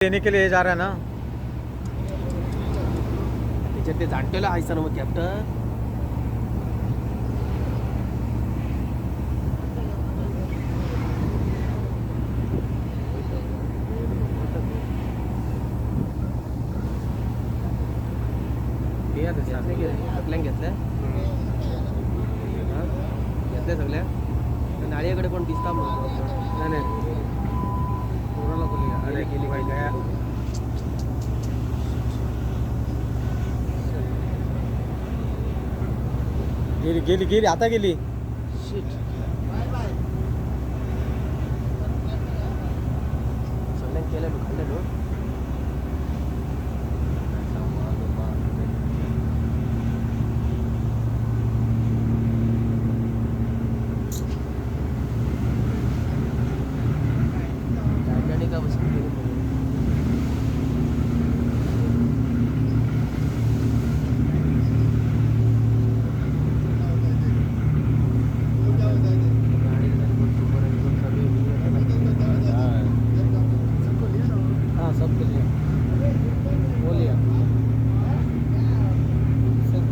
लेने के लिए जा रहा है ना। त्याच्यात ते जाणटेला आहेस ना मग कॅप्टन। सगळ्यांक घेतल्या, घेतल्या सगळ्या। नाळीकडे कोण दिसता म्हणून। नाही नाही, पोराला बोलूया। अरे गेली, भाई गेली। गया। गेली गेली गेली, आता गेली। सगळ्यांक केलं खाल्लं न्हू। टायटॅनिका बसून गेली म्हणून। हाँ, सबके लिए वो लिया सब।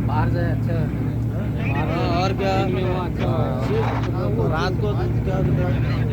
बाहर जाए अच्छा है। और क्या दिन में वो अच्छा। रात को क्या।